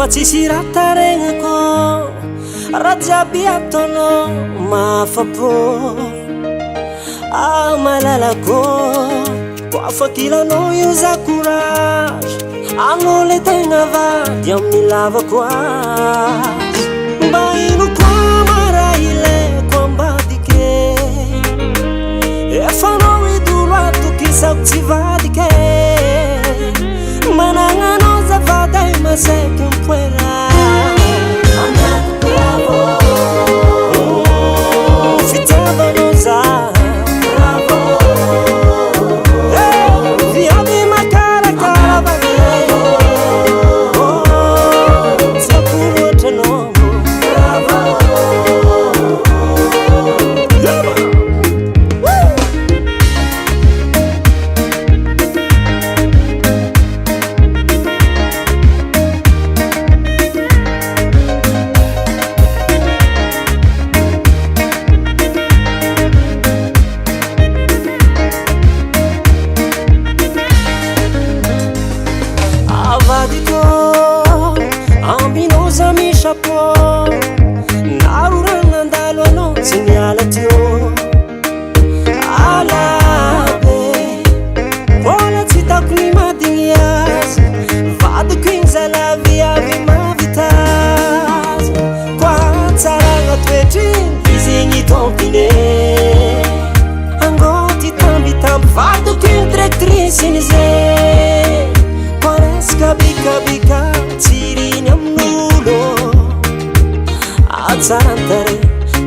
Fa tsisy raha taregnako Raha jiaby ataonao mahafapo Ah malalako Koa afaky ilanao io za courage Anao le tegna vady amin'ny lavako azy Mba ino koa ma raha ilaiko ambadike Efa anao idolo atokisako tsy vadike Managnanao zavaday masaiky mipoera Amiako bravo Fitiavanao za Bravo Eh, viavy makarakara vave Oh, tiako loatra anao Bravo Yeah, man. Woo! Avadiko ambinao za michapeau Naro raha nandalo anao tsy niala teo Alabe Mbola tsy hitako ny madigny azy Vadiko igny zala viavy mahavita azy Koa tsaragna toetry igny izy igny tompiny Angoty tambitamby vadiko igny directrice iny zay Koa resaka bikabika tsiriny amin'olo Atsarantare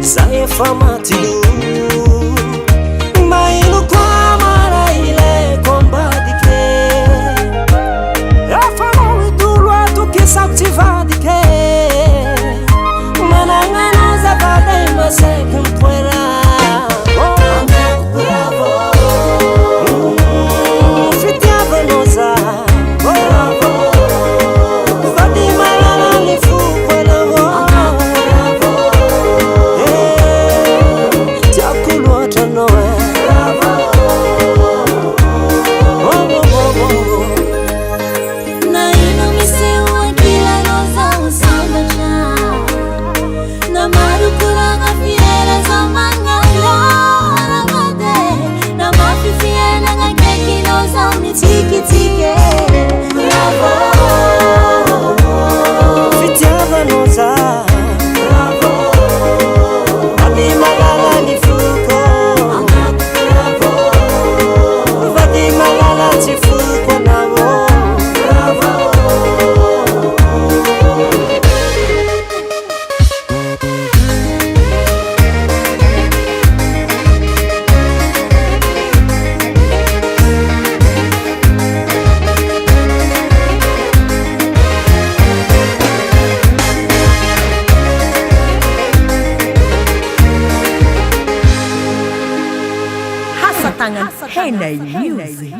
za efa maty lo Mba ino koa ma raha ilaiko ambadike Efa anao idolo atokisako tsy vadike Managnanao zavaday masaiky mipoera Amiako bravo Fitiavanao za Bravo Vady malala ny foko anao Bravo Eh, tiako loatra anao e Bravo Oh, oh, oh, oh. Na ino miseho ankilanao zaho sambatra Na maro koragna fiera zaho magnano raha Na mafy fiainana akaikinao zaho mitsikitsiky Bravo Fitiavanao za Bravo Vady malala ny foko Bravo Vady malala tsy foko anao Bravo Hasatagnan Henay Music.